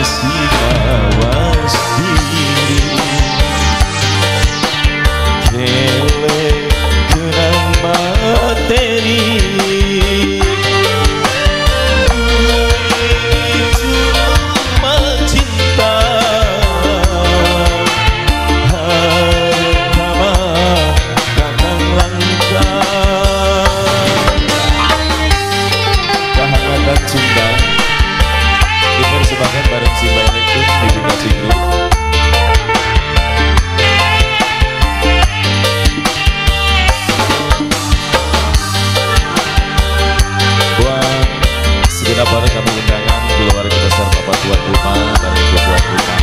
sing mawas diri. Kele kenang materi cuma cinta harta mah kakang langka. Kehangatan cinta dipersembahkan bareng Simba Elektrum di Bika Cingru. Buat segenap para tamu undangan, keluarga besar bapak tuan rumah, bareng ibu tuan rumah.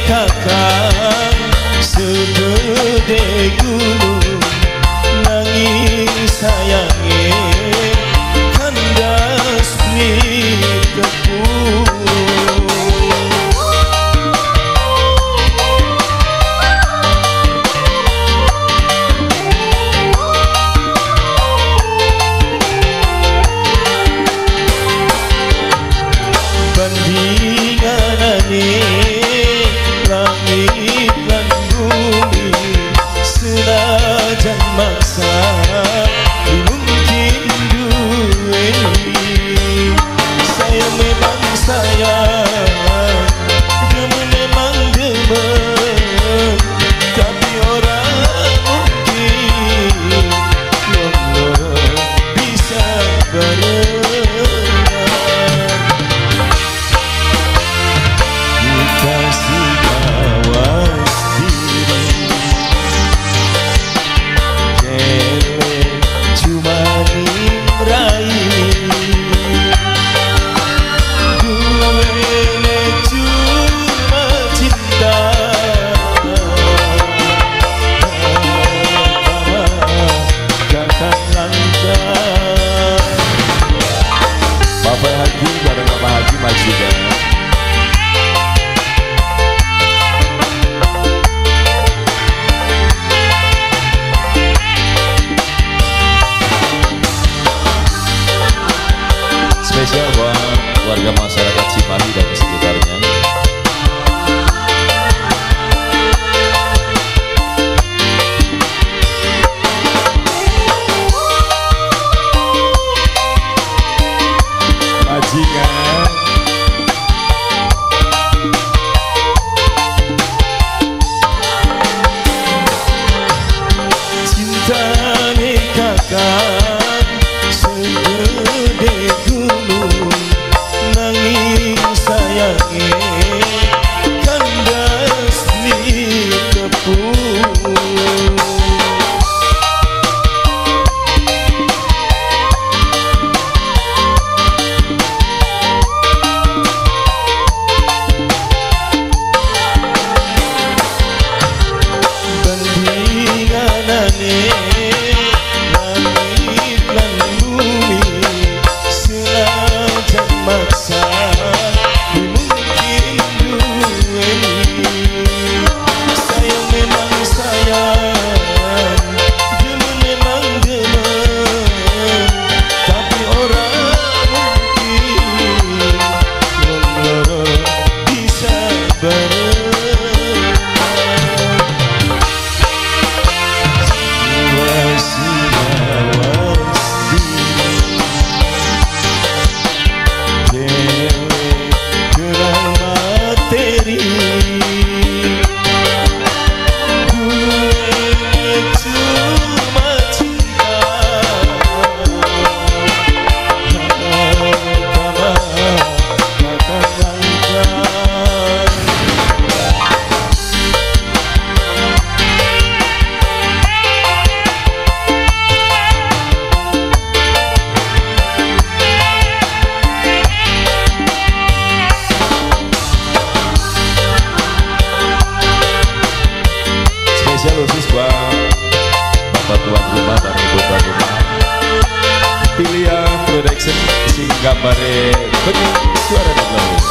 Kakang segede gunung nanging sayange kandas mitepung. Bandinganane langit lan bumi senajan maksa mungkin duweni. Saya memang sayang, demen memang demen, tapi orang mungkin wong loro bisa barengan. Kita sing mawas diri, kele cuma nimrai, duwene cuma cinta kakang langka. Bapak Haji bareng Bapak Haji maju dan spesial buat warga masyarakat Cimahi dan sekitarnya. Majikan cintane kakang segede gunung nanging sayang. Gambare bening suara laut.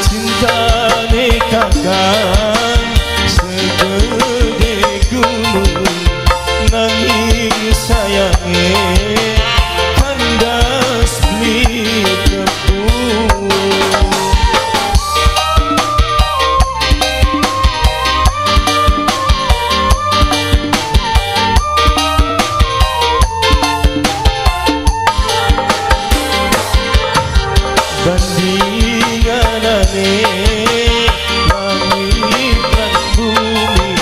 Cintane kakang segede gunung, nanging sayange kandas beli tepung. Bandinganane langit lan bumi,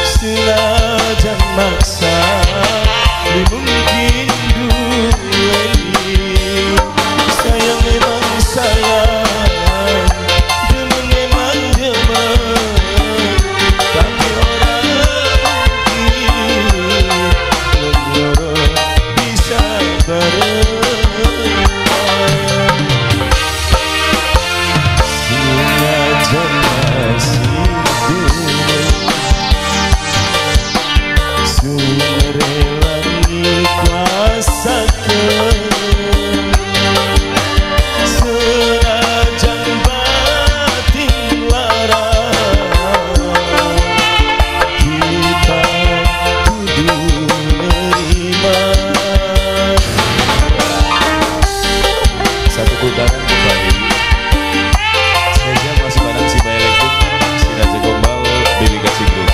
senajan maksa mungkin duweni. Sayang memang sayang, demen memang demen, tapi ora mungkin wong loro bisa bareng. Senajan batin lara, kita kudu nerima. Satu putaran kembali. Spesial masih bareng si Bayi Elektrik, si Raja Gombal, BBK Group.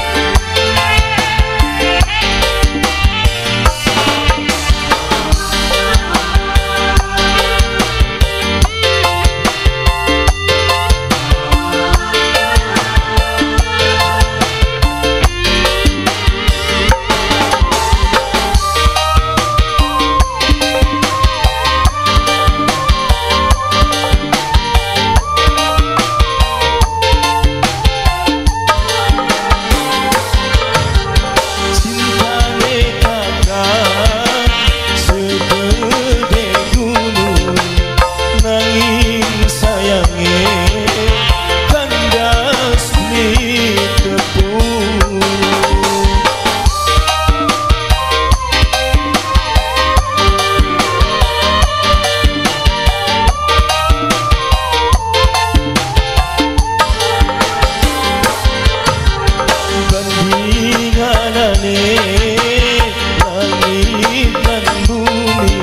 Langit lan bumi,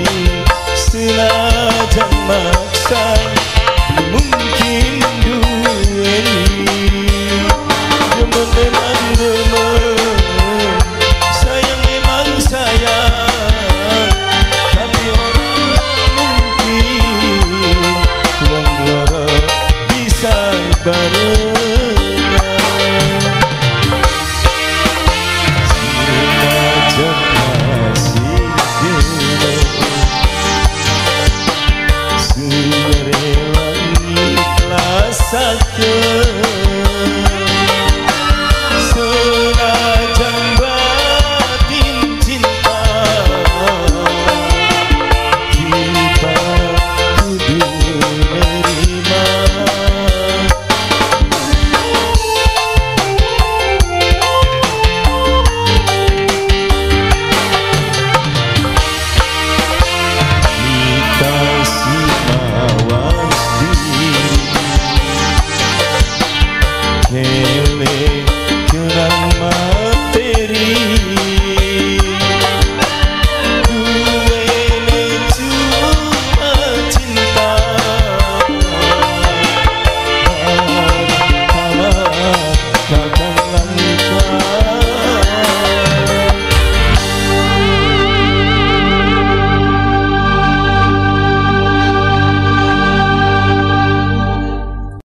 senajan